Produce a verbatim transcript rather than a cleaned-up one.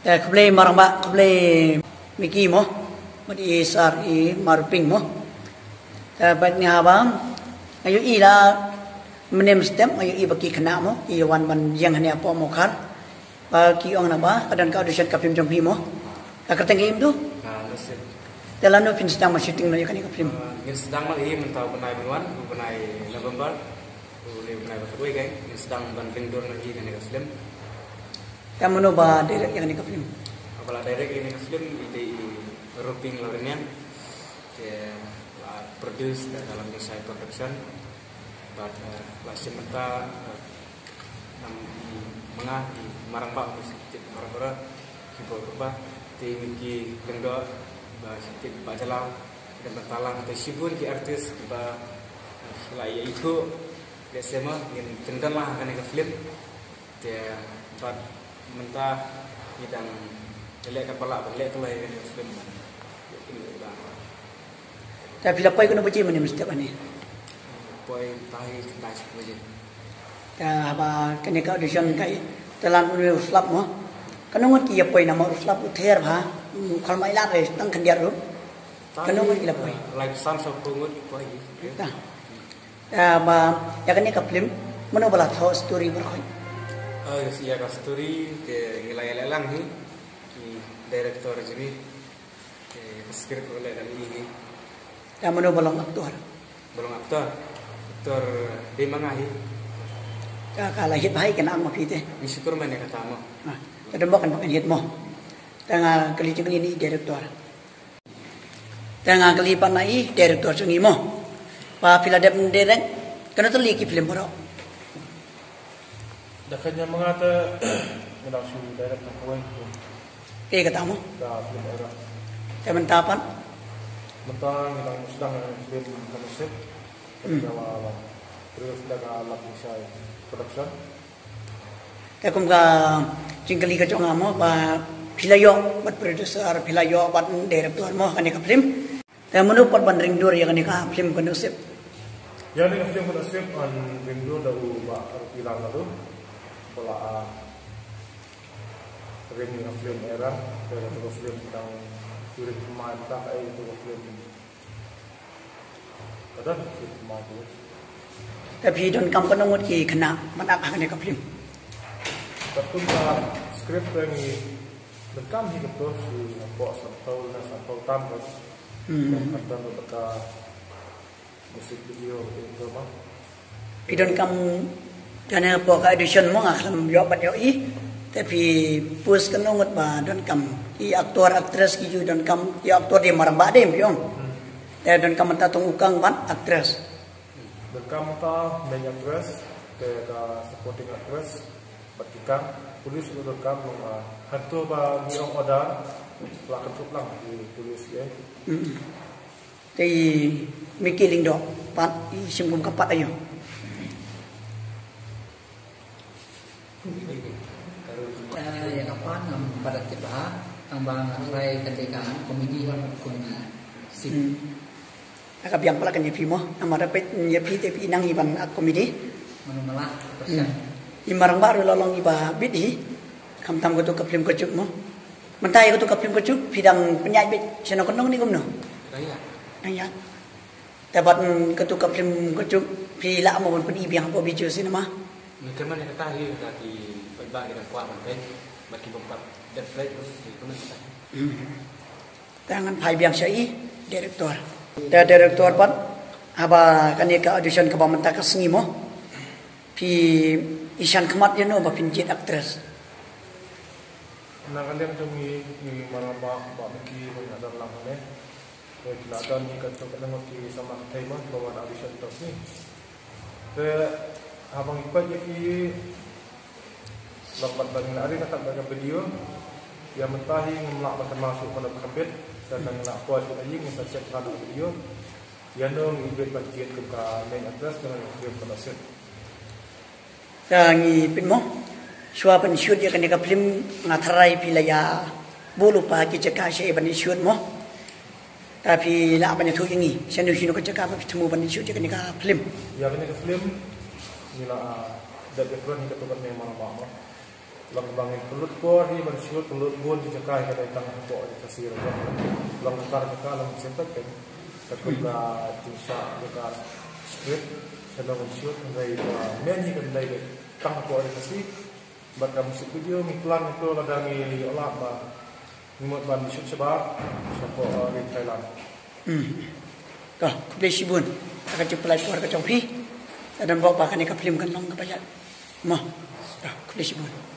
Te khublei Marangbah, khublei Miki mo. Bad i Sar i Marping mo. Te bad ni haba nga ïohi la mynne mynstep nga ïohi ba ki khynnah mo ki wan ban ïeng hangne hapoh Mawkhar. Ba ki ong na ba ka don ka audition ka film jong phi mo. Ka kyrteng ka im tu. Ah, Nasib. Te lano phin sdang ban shooting noh ïa kane ka film? Ah, ngin sdang noh hi mynta u bnai ban wan, u bnai November. U ne u bnai ba kawei kai ngin sdang ban ring dur noh hi kane ka film. Te mano ba direct ïa kane ka film? Ba la direct ïa kane ka film i dei i Ruping Lorinian. Te la produce da ka Lamjyrshai Production. Bad, eh, la shim bynta, eh, nam i ma nga i Marangbah, u Sir Tip Marabora, ki bor ba te i Miki Lyngdoh, ba Sir Tip Bajalaw, da bynta lang te shibun ki artist ba, eh, la ïa ithuh. Lehse ma ngin pyndonkam ha kane ka film. Te bad mynta ngi dang leh ka ba lah ban leh ka lai kane ka film. Te phi la poi kano baje mynne mynstep hangne? Poi mynta hi khyndai shiphew baje. Te haba kane ka audition ka i te la un ïa u slap mo. Kano ngut ki ïa poi namar u slap u ther bha. U khlem ai lad re tang khyndiat ruh. Kano ngut ki la poi? Lai san shiphew ngut ki poi. Ta. Ah, ba, ïa kane ka film, mano ba la thoh story baroh? Ah, ïa ka story te ngi la ïaleh lang hi, ki director jong ngi, te ka script ruh leh da lei hi. Ïa mano ba long actor? Ba long actor, actor dei ma nga hi. Ka, ka la hit bha hi kane ma phi te. Ngi shukur ma ne kata mo. Ah, ka dang ba kan ba kan hit mo. Te nga kylli jingkylli na i director. Te nga kylli pat na i director jong ngi mo. Ba phi la dep direct kano tylli ki film baroh? Da kane ma nga te nga dang shu direct na kawei. Kaei kata mo? Ka film Era. Te mynta pat? Mynta ngi dang sdang film Ka Nasib. Hmm. Ka la produce da ka Lamjyrshai Production. Te kum ka jingkylli ka jong nga mo ba phi la ïoh bad producer, phi la ïoh bad director mo kane ka film. Te mano pat ban ring dur ïa kane ka film Ka Nasib? Ïa kane ka film Ka Nasib yn ring dur da u Bah Rupilan Laloo. Ba la, ah, ring ïa ka film Era, te ka film dang shu ring thymmai mynta, kaei ka film. Ka don ki khynnah tu. Te phi donkam katno ngut ki khynnah ban act ha kane ka film? Katkum ka script te ngi donkam hi katto, shi hapoh sanphew ne sanphew tam ko. Hmm. Ka don ka music video, video ma. Phi donkam kane hapoh ka audition mo, nga khlem ïoh pat ïohi. Te phi post katno ngut ba donkam, ki actor actress ki ju donkam, ki actor dei Marangbah dei phi ong. Hmm. Te donkam mynta tang u kang bad actress. Donkam mynta main actress, te ka supporting actress, bad ki kang, police ruh donkam, long, ah, hangto ba ngi ong order, la kynthup lang ki police, eh. Hmm. Te i Micky Lyngdoh pat i shim kum ka pat aïu? Eh, ïa ka pat ngam pat tip bha, tang ba nga try kane ka comedy, comedy scene. Hmm. Ka biang palat kan ïa phi mo, namar da peit ïa phi te phi nang i ban act comedy. Mano mala, percent. Hmm. I Marangbah ruh la long iba bit hi. Khamtam kato ka film Ka Juk mo. Mynta ïa kato ka film Ka Juk phi dang pynïaid beit shano, ka nong ne kumno? Dang ïaid. Dang ïaid. Te bad, mm, kato ka film Ka Juk phi lah mo ban pyni biang hapoh Bijou Cinema? Mynta mynne kata hi ka ki paidbah ki dang kwah ban peit, bad ki bym pat dep peit ruh ki kumne kata. Hmm. Te ngan phai biang sha i director. Te director pat, haba kane ka audition kaba mynta ka sngi mo, phi ïashakhmat ïano ba phin jied actress? Na ka liang jong ngi, ngi Marangbah, Bah Micky, ba ngi la don lang hangne. Ngi la don hi katto katne ngut ki samla kynthei mo ba wan audition mynta ka sngi. Te haba ngi peit ïa ki, long pat ba ngi la ring kat ba ka video. Ïa mynta hi ngim lah ban kynmaw shuh kumno ban kham bit. Te ngi la poi shuh ïa ngi sa check kat ba ka video. Ïa nong i bit ban jied kum ka main actress jong ka film Ka Nasib. Te ngi peit mo. Shuwa ban shoot ïa kane ka film nga tharai phi la ïa buh lypa ki jaka shaei ban shoot mo. Te phi lah ban ïathuh ïa ngi shano shano ka jaka ba phi thmu ban shoot ïa kane ka film? Ïa kane ka film ngi la, ah, dep ïakren hi katto katne Marangbah mo. Bang bang pynlut por hi ban shoot pynlut bun ki jaka hi ka dei tang hapoh ri Khasi ruh. Long ka tar jaka long sempet kan. Ka kut ka jingshah jaka script ka long shoot kan dei ka men hi kan dei tang hapoh ri Khasi. Bad ka music video ngi plan ngi to lada ngi ïoh lad ba ngi mut ban shoot shabar shapoh ri Thailand. To, khublei shibun. Ka jingpynlait por ka jong phi. Sa don bok ba kane ka film kan long kaba ïaid. Mo. To, khublei shibun.